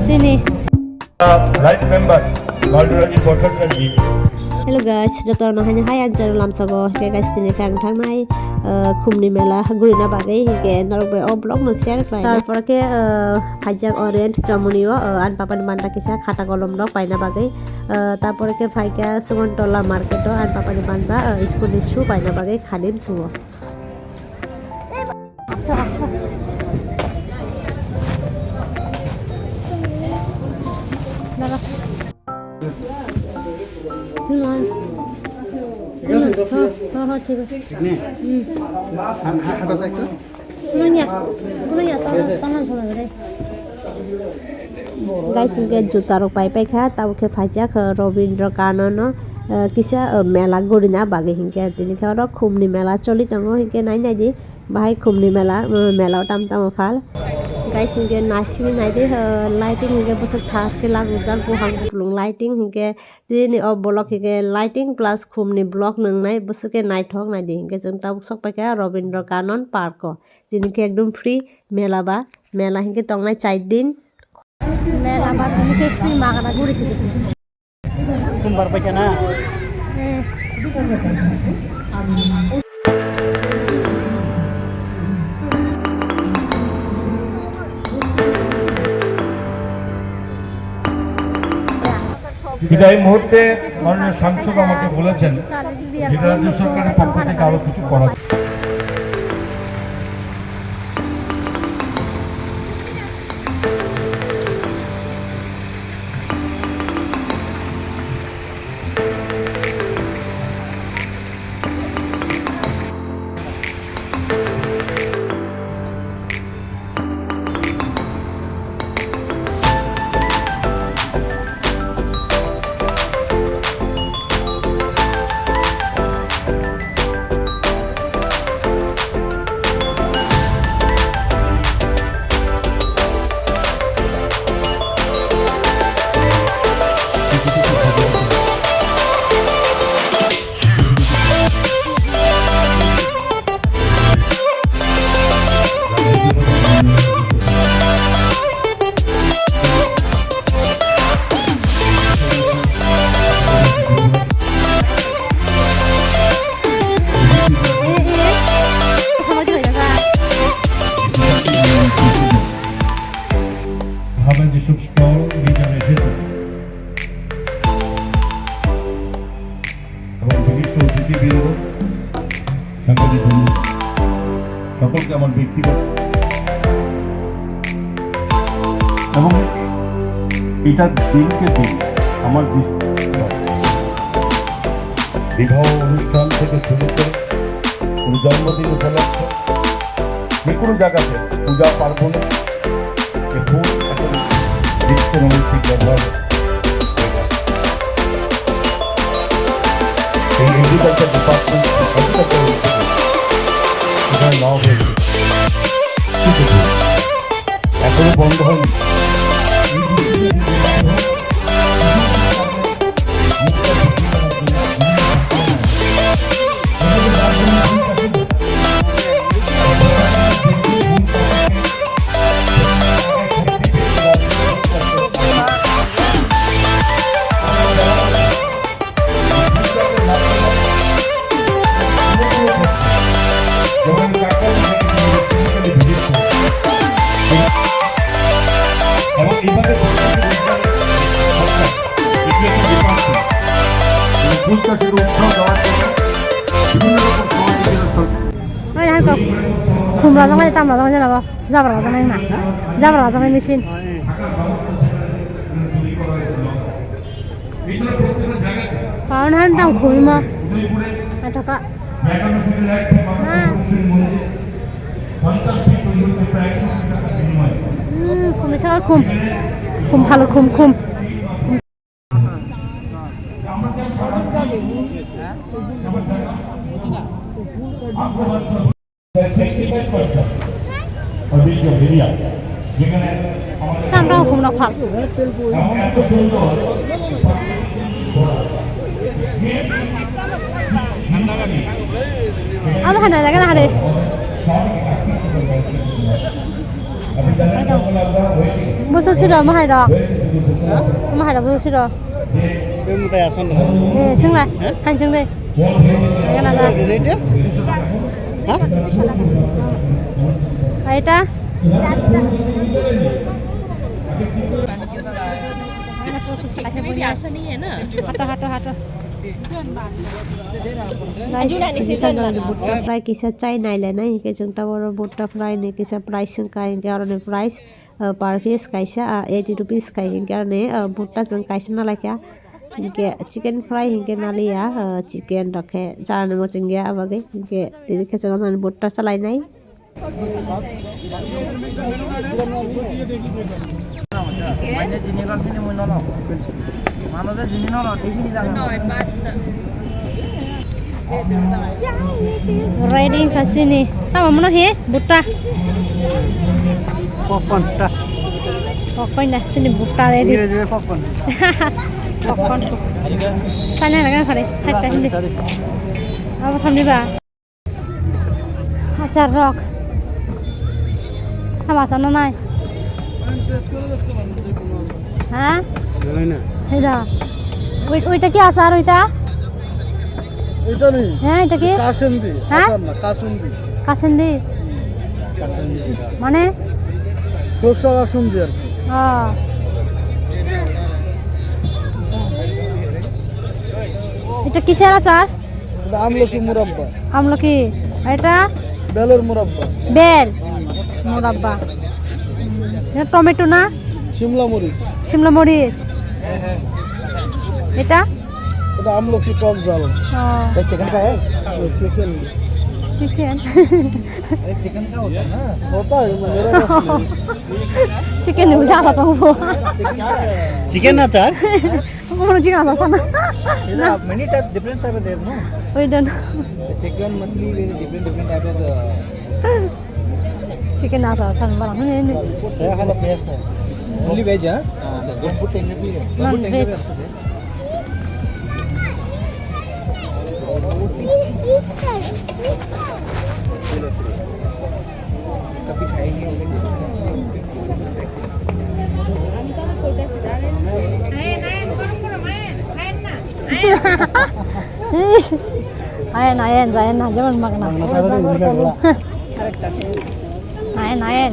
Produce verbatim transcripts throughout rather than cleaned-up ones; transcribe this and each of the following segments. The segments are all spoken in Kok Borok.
Sini. Right member, Balurani Bhattacharya ji. Hello guys, joto no haino hai ang channel lamsogo. Hingke guys, tini khe ang thangnai, uh, Khumni mela gurina bagwi, hingke norok bai o vlog no share khlai. Tarpor khe, uh, phaijak Orient Chomoni o, uh, ani papa ni manta kisa khata kolom rok paina bagwi. Uh, tarpor khe phaikha Sugontola market o ani papa ni manta, uh, school ni shoe paina bagwi khadim suo. Guys, hingke juta rok pai paikha, tabuk khe phaijak, uh, Rabindra Kanon o, uh, kisa, uh, mela gurina bagwi hingke tini khe oro Khumni mela choli tongo, hingke nai nai di. Bahai Khumni mela, uh, mela o tam tamo phal. Guys, hingke nasini naidi, uh, lighting hingke bwswk thas khe lagujak, buphang kuplung lighting hingke tini o vlog hingke lighting plus Khumni vlog nwngnai bwswk khe naithok naidi. Hingke chwng tabuk sok paikha Rabindra Kanon Park o. Tini khe ekdom free mela ba, mela hingke tongnai char din. Mela ba tini khe free magana guri sidi. Tumbar bai kana? Hmm. বিদায় মুহূর্তে মাননীয় সাংসদ আমাকে বলেছেন যে রাজ্য সরকারের পক্ষ থেকে আরো কিছু করা। ভাবে যেসব স্টল নিয়ে যারা এসেছে এবং বিশিষ্ট অতিথিবৃন্দ, সাংবাদিক বন্ধু, সকলকে আমার ব্যক্তিগত এবং এটা দিনকে দিন আমার দৃষ্টি বিবাহ অনুষ্ঠান থেকে শুরু করে কোনো জন্মদিন উপলক্ষে যে কোনো জায়গাতে পূজা পার্বণে এই ফুল এখন নিত্য নৈমিত্তিক ব্যবহার হয়ে থাকে। এই এগ্রিকালচার ডিপার্টমেন্ট এগ্রিকালচার এখানে নাও হয়েছে। এখনো বন্ধ হয়নি। Oi, hai kok. Khum rajak nai, tam rajak nai, jabra rajak nai ma. Jabra rajak nai machine. Pawan han tang khum mo. Athoka. Hmm, khum ni saka khum. Khum phalo khum khum. Tang tang khum rok phal. Ano hana jaga na hade. Busuk siro, mahai rok. Mahai rok busuk siro. Be mutai ason da. Eh, sengla. Hah? Han sengla. Agana da. Ini dia? Hah? Aita? Hato, hato, hato. Guys, chwng tamo bhutta fry kisa chai nai le nai, hinkhe chwng tamo bhutta fry ni kisa price wngkha, hinkhe aroni price, ah, per piece kaisa, ah, eighty rupees khai, hinkhe aroni, ah, bhutta chwng kaisa nalaikha, hinkhe chicken fry hinkhe naliya, ah, chicken rok khe chanani muchungya abagwi, hinkhe tini khe chwng bhutta chalainai. Ready wngkha chini. Tamo mano he? Bhutta. Popcorn ta. Popcorn na chini bhutta ready. Popcorn. Popcorn. Sana na kan khare. Hai ta hindi. Abo thamni ba. Achar rok. Tamo achar no nai. হ্যাঁ? জানি না। এই দা। ওই, ওইটা কি আচার ওইটা? এটা নেই। হ্যাঁ, এটা কি? কাসুন্দি। হ্যাঁ? আচার না, কাসুন্দি। কাসুন্দি? কাসুন্দি। মানে? সরষে কাসুন্দি আর কি। ও। এটা কিসের আচার? এটা আমলকি মুরাব্বা। আমলকি। এটা? বেলের মুরাব্বা। বেল মুরাব্বা। এটা টমেটো না? শিমলা মরিচ। শিমলা মরিচ। এটা? এটা আমলকি টক ঝাল। ও। ये चिकन का है? ये चिकन। चिकन। अरे चिकन का होता है ना? होता है, वो मेरा बस नहीं। चिकन हो जाता तो वो। चिकन का है। चिकन अचार? Ono chicken asa sana. Many types, different type of there, no? We don't know. Chicken, machli, very different, different type of. Chicken asa sana barang ni. Saya kalau veg saya. Only veg, ha? Gambut tenga bhi hai. Non veg. Ayan, ayan, ayan, ayan, jemon magna. Ayan, ayan.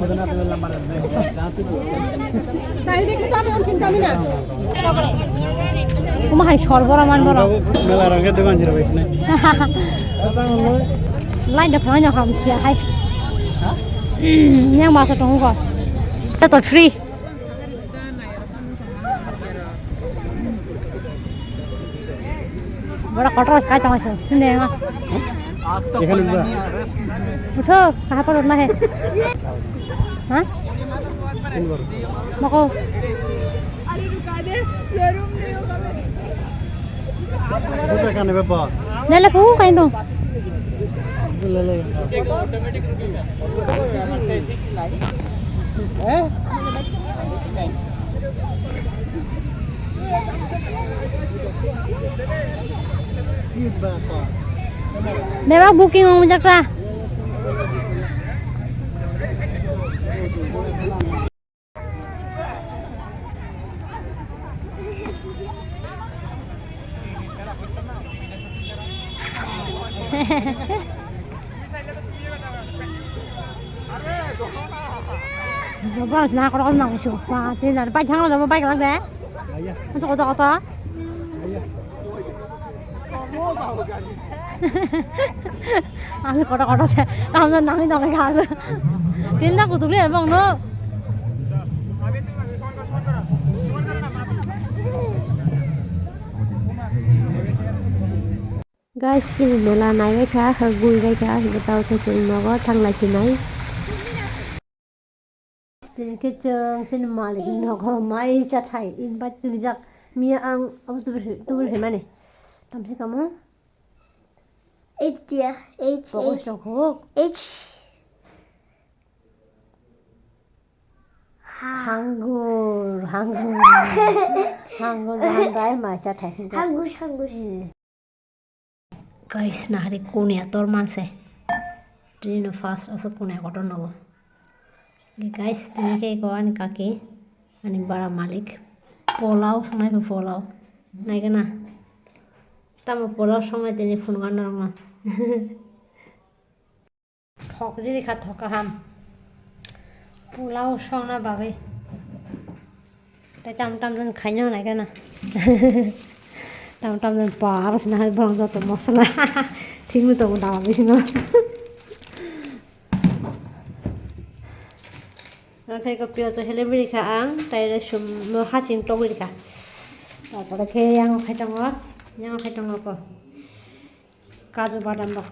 Omo hai sor boro man boro. Mela rang khe dogan jira bai sinai. Line da phano nyok ham sia hai. Yang masa tongo ko. Tato free. Bora kotor kai tong aso. Hinde ma. Utho, kaha par utna hai? Ha? Mako. Lele ko kai no. Lele. Eh? Bebak booking ong jakra. Bang sina korok nang isu. Wah, trailer bike thang lo, bike lang de. Masuk oto oto. Asuk kotor kotor se, tamo nangni tongkha asuk. Trailer kutuk le bang no. Guys, chini mela naibaikha, guribaikha, hwnkhe tamo khe chwng nogo thanglai chinai. Tini khe chwng chini malik nogo mai chathai invite rijak. Miya ang abo tubur tubur hwnmani. Tamsi kamo? H dia, H, Pokok H. Sokok. H. Ha. Hanggur, hanggur. Hanggur bahan dai mai chathai. Hanggur, hanggur. Eh. Guys, nahari kunia tor manse. Trino first asa kunia kotor nogo. Guys, tini khe ko ani kaki, ani bara malik. Polao songnai khe polao. Naikhe na. Tamo polao songnai tini phunukha norokno. Thok riri kha thok kaham. Polao songna bagwi. Tei tam tam jon khaina nai gana. Tam tam jon pa abo sina hai borong joto mosla. Thik no tongo dama bisingo. Oke ko piyaj o hele biri kha ang, tai re sum no haching togwi rikha. Tarpore khe yang khai tongo, yang khai tongo ko. Kaju badam rok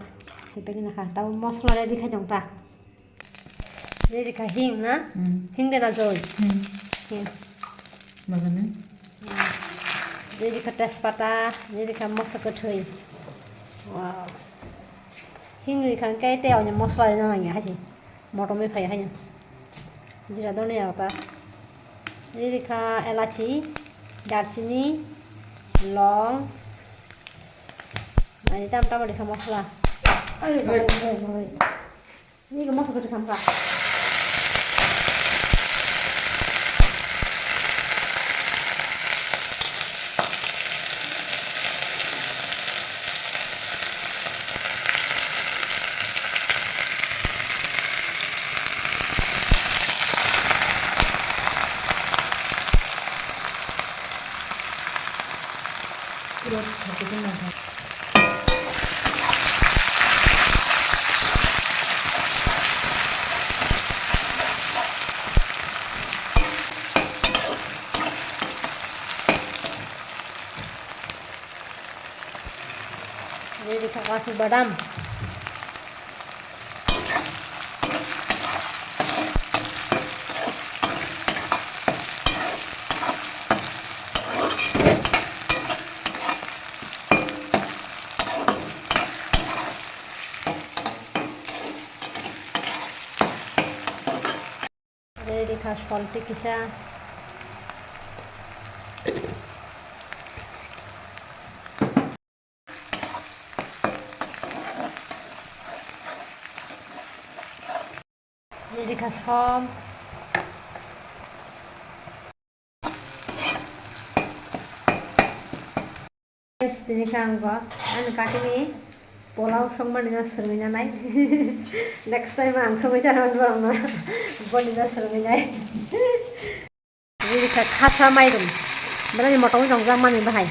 sipegwi nakha. Tabo mosla ready khai tong ta. Ready kha hing na? Hmm. Hing de na joi? Hmm. Hing. Bagani. Ready kha tejpata, ready kha mosla kwthwi. Wow. Hing rikha khe tei onya mosla rina nangya haisi. Motom bai phai haino. Jira done ya ta. Riri kha elachi, darchini, long. Ani tam tam rikha mosla. Ai, ai, ai, ai. Ni ko mosla ko kham kha. Ready kha kaju badam. Ready kha solti kisa. Ready kha som. Guys, tini khe ang bo ani kakini polao songmani no swrwngwi nanai. Next time ang songwi chana borokno boni no swrwngwi nai. Bini khe khasa mairum. Belai motom wngjak mani bahai.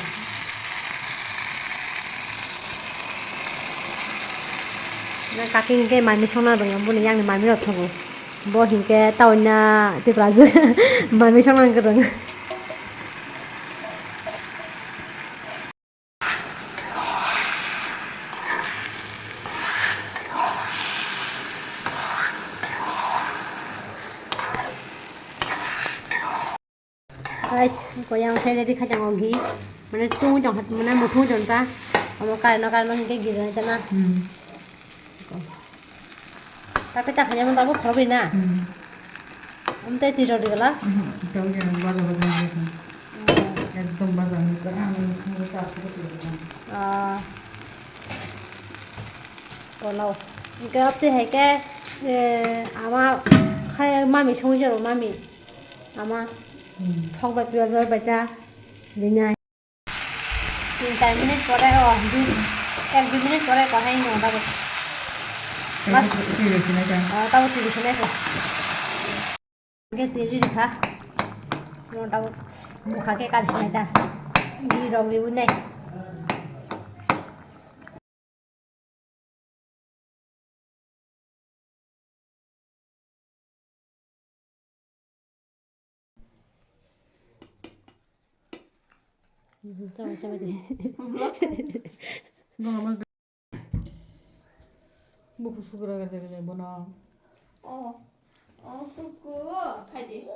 Na kaki hinkhe mami songna rwngo, boni yakni mami rok thogo. Bo hinkhe taoina Tiprajwk mami songna kwrwng. Guys, ko yang khe ready kha jang o ghi. Mane tung jong hat mane muthung jong ta. Amo kareno kareno hinkhe ghi jana jana. Hmm. Tapi tak hanya mantap apa khorok ini na? Hmm. Ante ti rodi gala? Hmm, itu yang baza baza ini. Hmm. Ekdom baza ini. Ah. Polao. Hinkhe abte hai khe, eh, ama khai mami songwi jaro mami. Ama hmm. Thok bai piyaj bai ta rinai. Tin char minute pore o, dui, ek dui minute pore ko hai no dago. Mas tiri sinai ta. Ah, tabo tiri sinai ko. Ge tiri kha. No tabo mukha ke kar sinai ta. Di rong ribu nai. Chama, chama de. Buku sugra gada gada bono. Oh, oh, kuku, phaidi.